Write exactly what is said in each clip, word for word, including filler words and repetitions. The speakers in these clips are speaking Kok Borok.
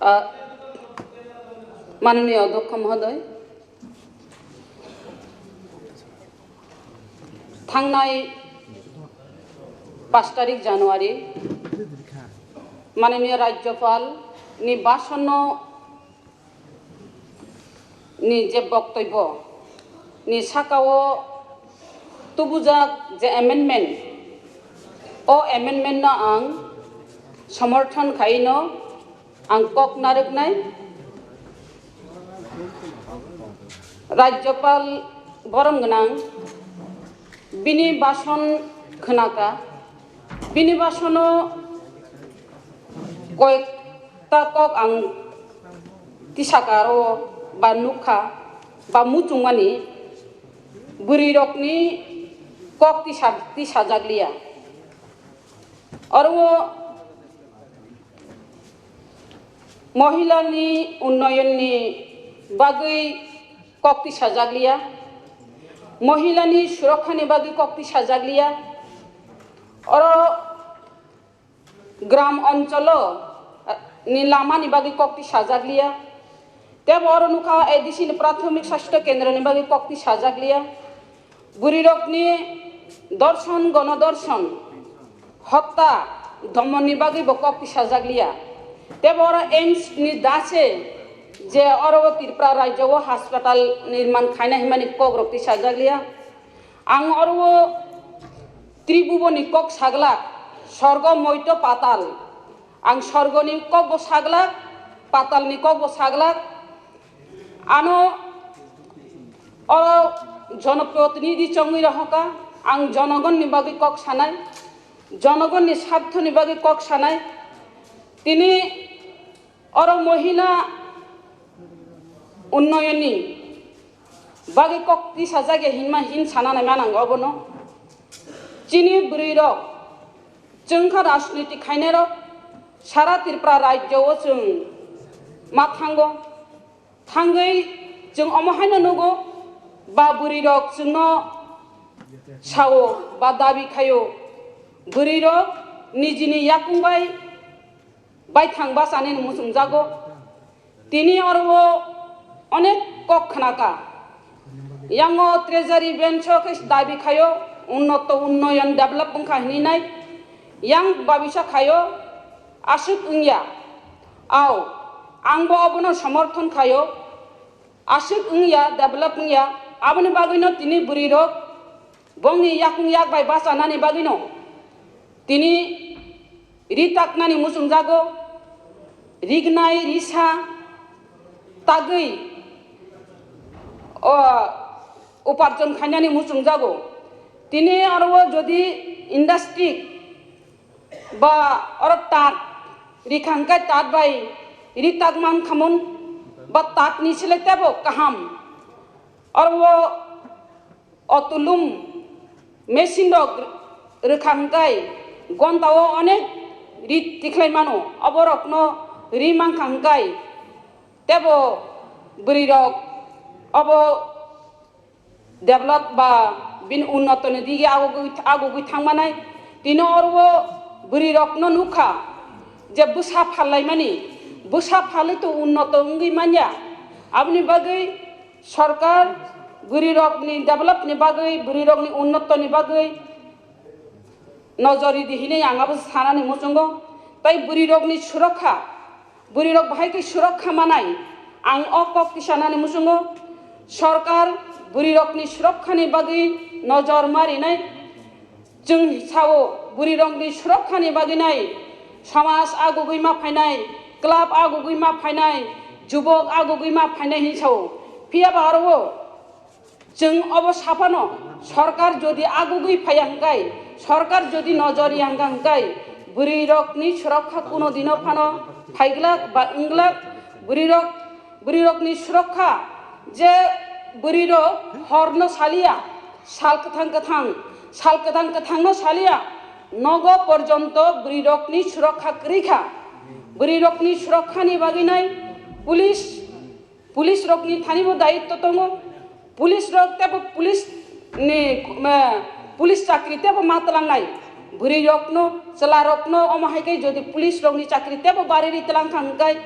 Ah, Mananiya Odhyoksh Mohoday, thangnai pash tarik January, Mananiya Rajyapal ni bhashono ni je boktobyo ni saka o tubujak je amendment, o amendment no ang somorthon khaino ang kok narwknai. Rajyapal borom gwnang bini bhason khwnaka, bini bhasono koyekta kok ang tisaka aro ba nukha ba muchungmani bwrwirokni kok tisa-, tisajakliya. Oro mohilani unnayonni bagwi kok tisajakliya, mohilani surokhani bagwi kok tisajakliya. Oro gram oncholo ni lamani bagwi kok tisajakliya. Tebo oro nukha A D C ni Prathomik Sastho Kendro ni bagwi kok tisajakliya. Bwrwirokni dorson, gono dorson, hotta domonni bagwi bo kok tisajakliya. Tebo oro AIIMS ni dase je oro o Tripura rajyo o hospital nirman khaina himani kokrok tisajakliya. Ang oro o Tribhubon ni kok saglak, sorgo moito patal. Ang sorgoni kokbo saglak, patalni kokbo saglak. Ano oro jonoprotinidhi chongwi rohoka, ang jonogonni bagwi kok sanai, jonogonni sarthoni bagwi kok sanai. Tini oro mohila unnayonni bagwi kok tisajak ya hinma hin sana naima nango obono. Chini bwrwirok, chwng kha rajniti khainairok, sara Tripura rajyo o chwng ma thango. Thangwi chwng omo haino nugo, ba bwrwirok chwngno sao ba dabi khaio, bwrwirok nijini yakung bai baithang bachanani muchungjago. Tini oro o onek kok khnaka. Yango treasury bench o khe dabi khaio, unnoto unnoyon develop wngkha hinwi nai. Yang babisa khaio, aswk wngya. Ao, angbo obono somorthon khaio. Aswk wngya, develop wngya, aboni bagwino tini bwrwirok bongni yakung yak bai bachanani bagwino tini ri taknani muchungjago, rignai risa tagwi, o, uparjon khainani muchungjago. Tini oro o jodi industry ba oro tat rikha hwnkhe tat bai ri tak man khamun ba tat ni sile tebo kaham. Oro o otulum machine rok rwkha hwnkhe gonta o onek ri tikhlai mano, oborokno ri mankha hwnkhe tebo bwrwirok obo develop ba bini unnotoni dige agugwi, agugwi thangmanai. Tini oro o bwrwirokno nukha je bwsa phallaimani, bwsa phalwi to unnoto wngwi manya. Aboni bagwi sorkar bwrwirokni developni bagwi, bwrwirokni unnotoni bagwi nojor ridi hinwi ang abo sanani muchungo. Tai bwrwirokni surokha, bwrwirok bahai khe surokha manai, ang o kok tisanani muchungo. Sorkar bwrwirokni surokhani bagwi nojor ma rinai. Chwng sao bwrwirokni surokhani bagwi nai, samaj agugwi ma phainai, club agugwi ma phainai, jubok agugwi ma phainai hin sao. Phiya ba aro o chwng obo saphano sorkar jodi agugwi phaiya hwnkhe, sorkar jodi nojor ya hwnkha hwnkhe, bwrwirokni surokkha kuno dino phano phaiglak ba wnglak. Bwrwirok, bwrwirokni surokkha je bwrwirok horno saliya, sal kwthang kwthang, sal kwthang kwthangno saliya, nogo porjonto bwrwirokni surokkha kwrwi kha. Bwrwirokni surokkhani bagwi nai police, police rokni thani bo dayitto tongo. Police rok tebo police ni, ma, police chakri tebo ma twlangnai. Bwrwi rokno, chwla rokno omo hai khe jodi police rokni chakri tebo bariri twlang kha hwnkhe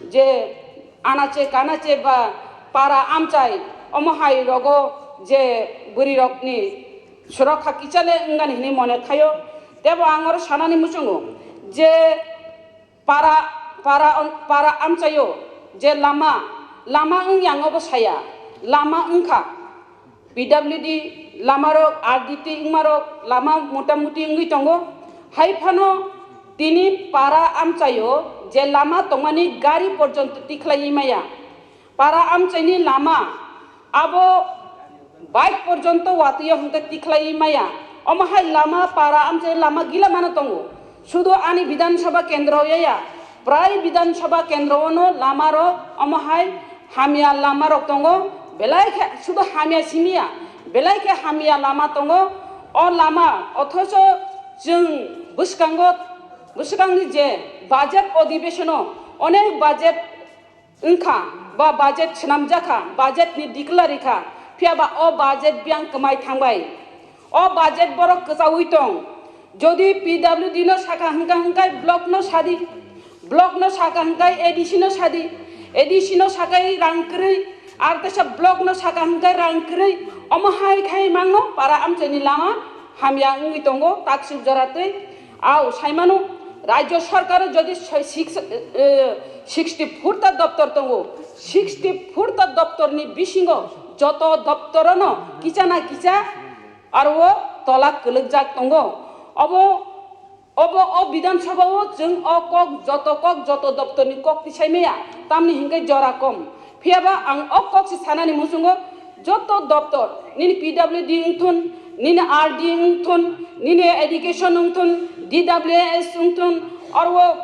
je anache kanache ba para amchai omo hai rogo je bwrwi rokni surokha kichale wngani hinwi mone khaio. Tebo ang oro sanani muchungo je para, para, para amchaio je lama, lama wngya ang obo saya, lama wngkha. P W D lamarok, R D T wngmarok lama motamuti wngwi tongo. Hai phano tini para amchaio je lama tongmani gari porjonto tikhlaiwi maya. Para amchaini lama abo bike porjonto watwi o hwnkhe tikhlaiwi maya. Omo hai lama para amchai lama gila mano tongo. Sudu ani Bidhan Sabha kendro yaya, prai Bidhan Sabha kendro ono lama rok omo hai hamya lama rok tongo. Belai khe sudu hamya simiya, belai khe hamya lama tongo. O lama othocho chwng bwskango, bwskangni je budget odhibesono onek budget wngkha ba budget swnamjakha, budget ni declare rikha, phiya ba o budget biyang kwmai thangbai. O budget borok kwchaui tong. Jodi P W D no saka hwnkha hwnkhe block no sadi, block no saka hwnkhe A D C no sadi, A D C no sakai rang kwrwi, ar teisa block no saka hwnkhe rang kwrwi, omo hai khai mangno para amchaini lama hamya wngwi tongo taksuk jora twi. Au saimano, Rajya Sarkar jodi soi-, six, eh, sixty four ta doptor tongo, sixty four ta doptor ni bisingo joto doptor no kicha na kicha aro o tola kwlwkjak tongo. Obo, obo o Bidhan Sabha o chwng o kok joto kok joto doptor ni kok tisai maya, tamni hinkhe jora kom. Phiya ba ang o kok se sanani muchungo, joto doptor, nini P W D wngthun, nini R D wngthun, nini education wngthun, D W S wngthun, aro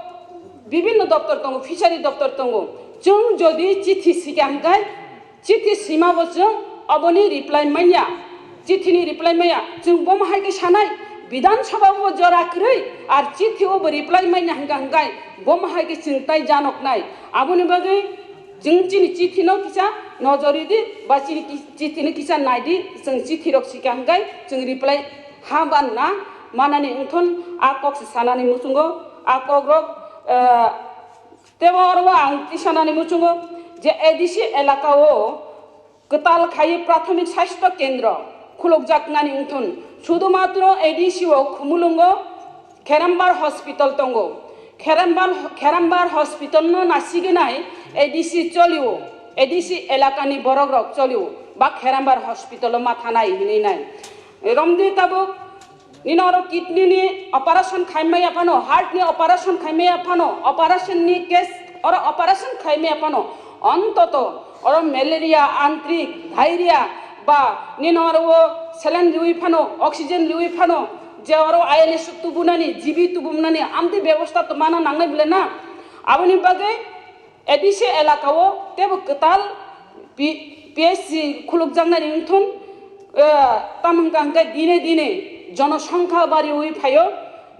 bibinno doptor tongo, fishery doptor tongo. Chwng jodi chithi sika hwnkhe, chithi sima bo chwng oboni reply manya, chithi ni reply manya, chwng bomo hai khe sanai, Bidhan Sabha bo jora kwrwi, ar chithi o bo reply manya hwnkha hwnkhe, bomo hai khe chwng tai janoknai. Aboni bagwi chwng chini chithi no kisa nojori di, ba chini ki-, chithi no kisa nai di, chwng chithi rok sika hwnkhe chwng reply ha ban na manani wngthun, a kok se sanani muchungo, a kok rok, eh, tebo oro o ang tisanani muchungo je A D C elaka o kwtal khai prathamik sasthya kendro khulukjaknani wngthun, sudumatro A D C o Khumulwngo Kherambar hospital tongo. Kherambar, Kherambar hospital no nasiginai A D C cholio, A D C elakani borok rok cholio, ba Kherambar hospital o mathanai hinwi nai. Romdi tabuk nini oro kidney ni operation khaimaya phano, heart ni operation khaimaya phano, operation ni case, oro operation khaimaya phano, ontoto oro malaria, antrik, diarrhea, ba nini oro o saline riwi phano, oxygen riwi phano, je oro I L S tubunani, G B tubunani, amtwi bebosta to mana nangnai bole na. Aboni bagwi A D C elaka o tebo kwtal P-, P H C khulukjaknani wngthun, eh, tamo hwnkha hwnkhe dine dine jonosongkha bariwi phaio,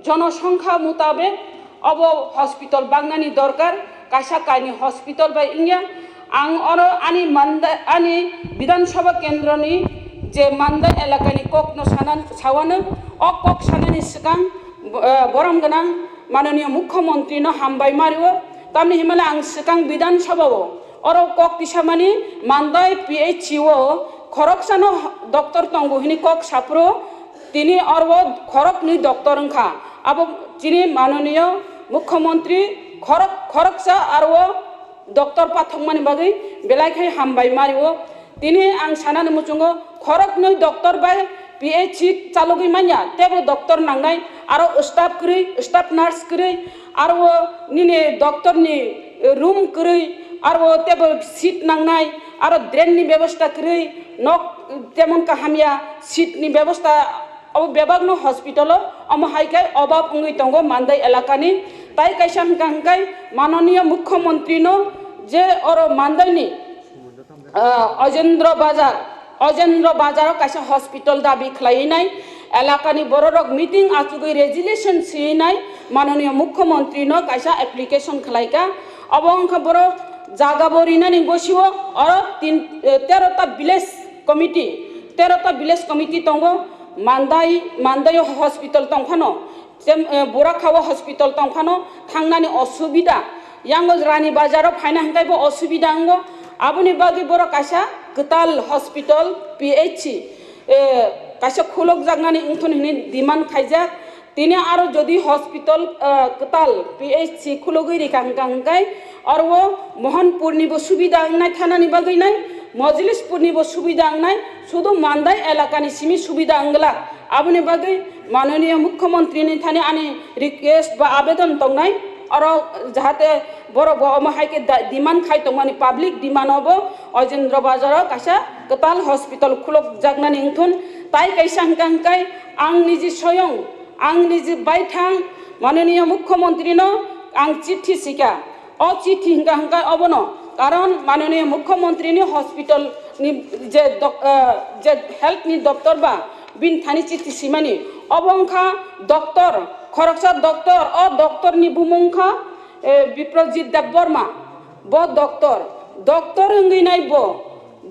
jonosongkha mutabek obo hospital bangnani dorkar, kaisa kainwi hospital bai wngya. Ang oro ani Mandai, ani Bidhan Sabha kendroni je Mandai elakani kokno sana, sawano, o kok sanani swkang, eh, borom gwnang Mananiya Mukhyamantri no hambai mario, tamni himale ang swkang Bidhan Sabha o oro kok tisamani Mandai P H C o khoroksano doctor tongo hini kok saphuru, tini oro khoroknwi doctor wngkha. Abo chini Mananiya Mukhyamantri khorok, khoroksa aro doctor pathokmani bagwi belai khai hambai mario. Tini ang sanani muchungo khoroknwi doctor bai P H C chalogwi manya, tebo doctor nangnai, aro staff kwrwi, staff nurse kwrwi, aro nini doctor ni room kwrwi, aro tebo seat nangnai, aro drain ni bebosta kwrwi, nok temon kaham ya, seat ni bebosta, abo bebak no hospital o, omo hai khe obab wngwi tongo Mandai elakani. Tai kaisa hwnkha hwnkhe Mananiya Mukhyamantri no je oro Mandai ni ah, Ojendra Bazar, Ojendra Bazar o kaisa hospital dabi khlaiwi nai, elakani bororok meeting achugwi resolution swiwi nai, Mananiya Mukhyamantri no kaisa application khlaika. Obo wngkha borok jaga bo rinani bosio oro tin, eh, tero ta village committee, tero ta village committee tongo, Mandai, Mandai o hospital tongphano, Tem, eh, Burakha o hospital tongphano thangnani osubida. Yango Rani Bazar o phaina hwnkhe bo osubida wngo. Aboni bagwi borok kaisa kwtal hospital, P H C, eh, kaisa khulokjaknani wngthun hwnwi demand khaijak. Tini aro jodi hospital, eh, kwtal P H C khulogwi rikha hwnkha hwnkhe oro Mohanpurni bo subida wngnai thanani bagwi nai, Mojlispurni bo subida wngnai, sudu Mandai elakani simi subida wngla. Aboni bagwi mananiya mukhyamantrini thani ani request ba abedon tongnai, oro jahate borok bo omo hai khe da-, demand khai tongmani, public demand obo Ojendra Bazar o kaisa kwtal hospital khulokjaknani wngthun. Tai kaisa hwnkha hwnkhe ang niji soyong, ang niji baithang mananiya mukhyamantri no ang chithi sika. O chithi hwnkha hwnkha obono, karon mananiya mukhyamantri ni hospital ni je dok-, eh, je health ni doctor ba bini thani chithi simani, obo wngkha doctor, khoroksa doctor, o doctor ni bumung wngkha, eh, Biprojit Debbarma. Bo doctor, doctor wngwi nai bo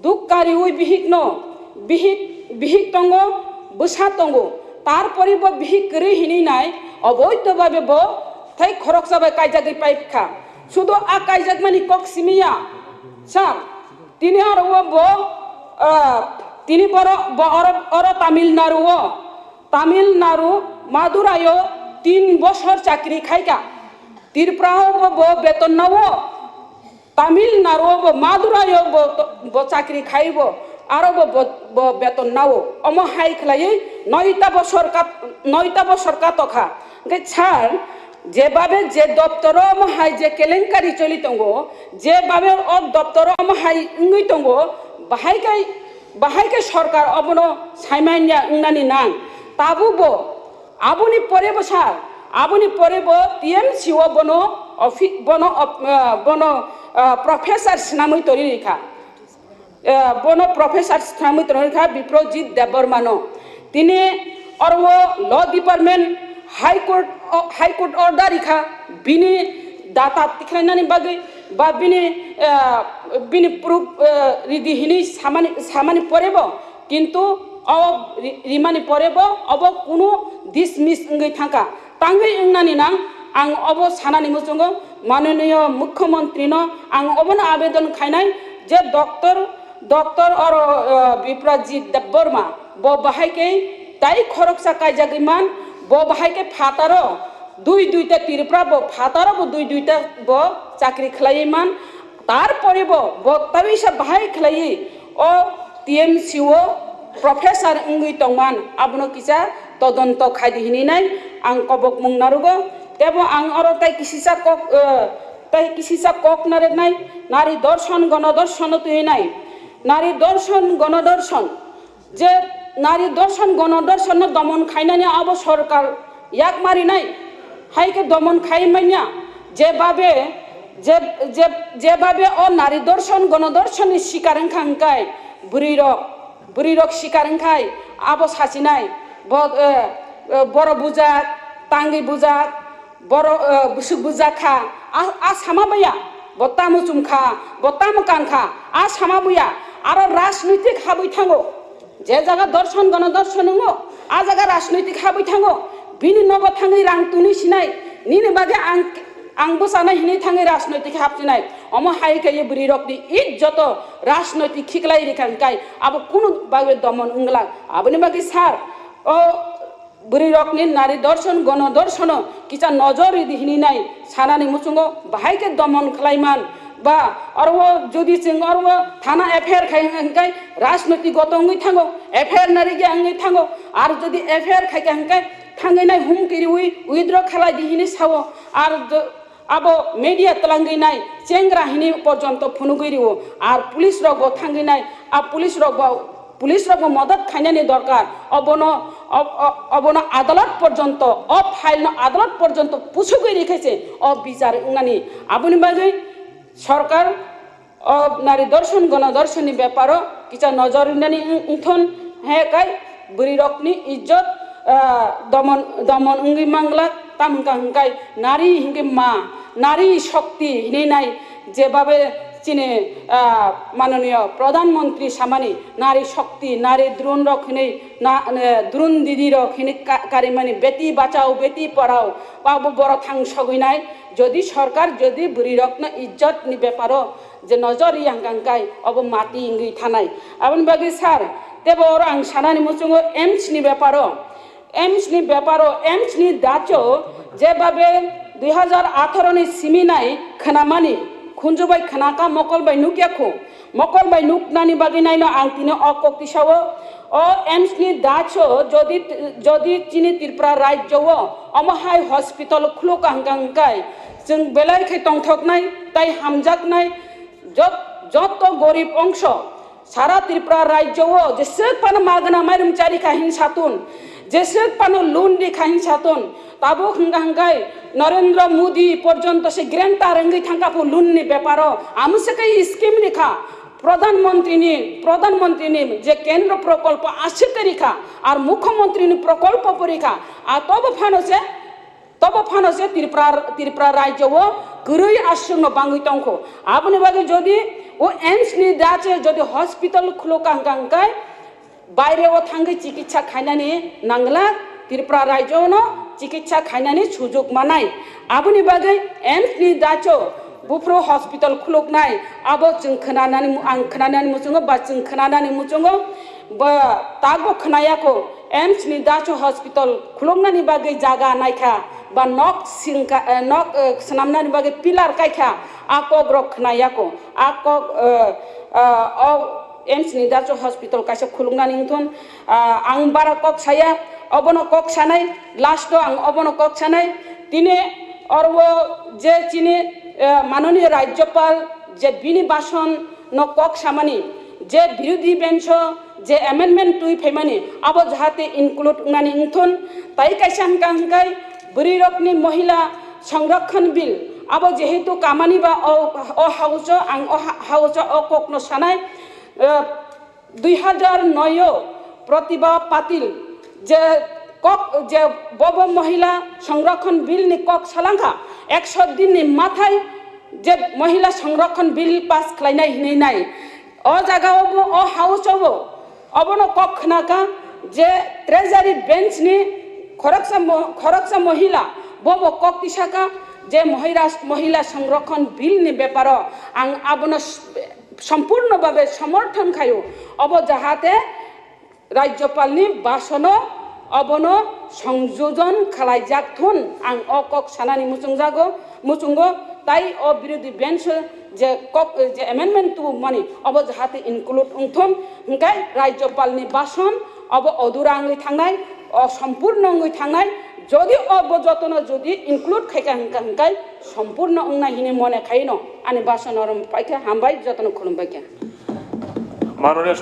duk kariwi bihikno, bihik, bihik tongo, bwsa tongo, tarpore bo bihik kwrwi hinwi nai, oboido babe bo thai khoroksa bai kaijagwi paikha. Sudo a kaijakmani kok simiya, sir, tini aro o bo, ah, tini boro, bo oro, oro Tamil Nadu o, Tamil Nadu Madurai o tin bosor chakri khaika. Tripura o bo, bo beton nao. Tamil Nadu o bo Madurai o bo, bo chakri khai bo, aro bo, bo, bo beton nao. Omo hai khlaiwi noita bo sorkar, noita bo sorkar tokha. Hwnkhe sir, jebabe je doptoro omo hai je kelenkari choli tongo, jebabe o doptoro omo hai wngwi tongo, bahai kai, bahai kai sorkar obono saimanya wngnani nang. Tabukbo aboni pore bo sir, aboni pore bo T M C o bono ophi-, bono op-, ah, bono, ah, professor swnamwi tori rikha. Eh, bono professor swnamwi tonwi kha Biprojit Debbarmano. Tini oro o law department, high court o, high court order rikha bini data tikhlainani bagwi ba bini, eh, bini proof, eh, ridi hinwi samani, samani porebo, kintu o ri-, rimani porebo obo kunu dismiss wngwi thangkha. Tangwi wngnani nang, ang obo sanani muchungo, mananiya mukhyamantri no ang obono abedon khainai je doctor, doctor oro, uh, Biprajit Debbarma bo bahai khe tai khoroksa kaijagwi man, bo bahai khe phataro dui duita Tripura bo phataro bo dui duita bo chakri khlaiwi man, tarpore bo, bo taisa bahai khlaiwi o T M C o professor wngwi tongman, abono kisa todonto khaidi hinwi nai ang kobokmung narugo. Tebo ang oro tai kisisa kok, eh, tai kisisa kok nareknai, nari dorson, gono dorson twi nai. Nari dorson, gono dorson. Je nari dorson, gono dorson no domon khainani abo sorkar yak marinai, hai khe domon khai manya, je babe, je, je, je babe o nari dorson, gono dorson ni sikar wngkha hwnkhe bwrwi rok, bwrwi rok sikar wngkhai abo sachinai, bo, eh, eh, boro bujak, tangwi bujak, boro, eh, bwswk bujak kha, a, a sama baya, bo tamo chum kha, bo tamo kan kha, a sama buya, aro rajnoitik habwi thango. Je jaga dorson gono dorson wngo, a jaga rajnoitik habwi thango, bini nogo thangwi rang twnwi sinai, nini bagwi ang, ang bwchanai hinwi thangwi rajnoitik habsinai. Omo hai khe bwrwi rokni ijjoto rajnoitik khiklai rikha hwnkhe abo kunu bagwi domon wngla. Aboni bagwi sir, o bwrwi rokni nari dorson gono dorsono kisa nojor ridi hinwi nai sanani muchungo bahai khe domon khlaiman. Ba oro o jodi chwng oro o thana F I R khai hwnkhe rajnoitik goto wngwi thango, F I R narikya wngwi thango, ar jodi F I R khaikha hwnkhe thangwi nai humki riwi withdraw khlai di hinwi sao, ar jo-, abo media twlangwi nai chengra hinwi porjonto phunugwi rio, ar police rok bo thangwi nai, a police rok bo, police rok bo modot khainani dorkar, obono, ob-, ob-, obono adalot porjonto, o file no adalot porjonto pusugwi rikhe se o bichar wngnani, aboni bagwi sorkar o nari dorson gono dorsonni beparo kisa nojor rinani wng-, wngthon, he kai bwrwi rokni ijjot, ah, domon, domon wngwi mangla, tam hwnkha hwnkhe nari hinkhe ma, nari shokti hinwi nai, jebabe Chini, ah, mananiya Pradhan Mantri samani, nari shakti, nari drone rok hinwi, na, ne, drone didi rok hinwi ka-, karimani, beti bachao, beti padhao, ba bo borok thang sogwinai, jodi sarkar, jodi bwrwi rokno ijjot ni beparo je nojor ri hangkang kai, obo mati wngwi thanai. Aboni bagwi sir, tebo oro ang sanani muchungo AIIMS ni beparo, AIIMS ni beparo, AIIMS ni dacho, jebabe dui hajar atharo ni simi nai khwnamani, khunju bai khwnaka, mokol bai nukya khu. Mokol bai nuknani bagwi naino ang tini o kok tisao. O AIIMS ni dacho, jodi, jodi chini Tripura rajyo o omo hai hospital khuluk hangkang kai, chwng belai khe tongthoknai, tai hamjaknai, jot-, jotto gorib ongso, sara Tripura rajyo o jeswk phano magna mairum chari kha hin satun, jeswk phano loan ri kha hin satun, tabuk hwnkha hwnkhe Narendra Modi porjonto se granta rwngwi thangkha phu loan ni beparo, amo se kai scheme ri kha, Pradhan Mantri ni, Pradhan Mantri ni je kendro prokolpo aswk ri kha, ar Mukhyamantri ni prokolpo pori kha, a tobo phano se Tobo phano se Tripura, Tripura rajyo o kwrwi aswkno bangwi tongkho. Aboni bagwi jodi o AIIMS ni dache jodi hospital khuluk kang kang kai, baire o thangwi chikitsa khainani nangla, Tripura rajyo no chikitsa khainani sujuk manai. Aboni bagwi AIIMS ni dacho buphuru hospital khuluknai, abo chwng khwnanani mu-, ang khwnanani muchungo ba chwng khwnanani muchungo ba takbo khwnayakho. AIIMS ni dacho hospital khuluknani bagwi jaga naikha, ba nok singkha, eh, nok, eh, swnamnani bagwi pillar kaikha, a kok rok khwnayakho, a kok, eh, eh, o AIIMS ni dacho hospital kaisa khuluknani wngthun, ah, ang bara kok saya, obono kok sanai, last o ang obono kok sanai, tini oro je chini, eh, manoni rajyopal je bini bason no kok samani, je birodhi bench o je amendment twi phaimani, abo jahate include wngnani wngthun. Tai kaisa hwnkha hwnkhe bwrwi rokni mohila songrakhan bill, abo jehetu kamani ba o, o house o, ang o ha-, house o, o kok no sanai, eh, dui hajar noi o Pratibha Patil je kok, je bobo mohila songrakhan bill ni kok salangkha, ekso din ni mathai je mohila songrakhan bill pass khlainai hinwi nai. O jaga o bo, o house o bo, obono kok khnakha je treasury bench ni khoroksa mo-, khoroksa mohila, bo bo kok tisakha je mohila, mohila songrakhan bill ni beparo ang abono s-, sompurno babe somorthon khaio. Obo jahate Rajyopalni basono obono songjojon khlaijak thun, ang o kok sanani muchungjago, muchungo, tai o birodhi bench je kok, je amendment tubumani obo jahate include wngthun, hwnkhe Rajyopalni bason obo odura wngwi thangnai, o sompurno wngwi thangnai, jodi obo jotono jodi include khaikha hwnkha, hwnkhe sompurno wngnai hinwi mone khaino ani bason oro paikha, hambai, jotono khulumbaikha. Manoniya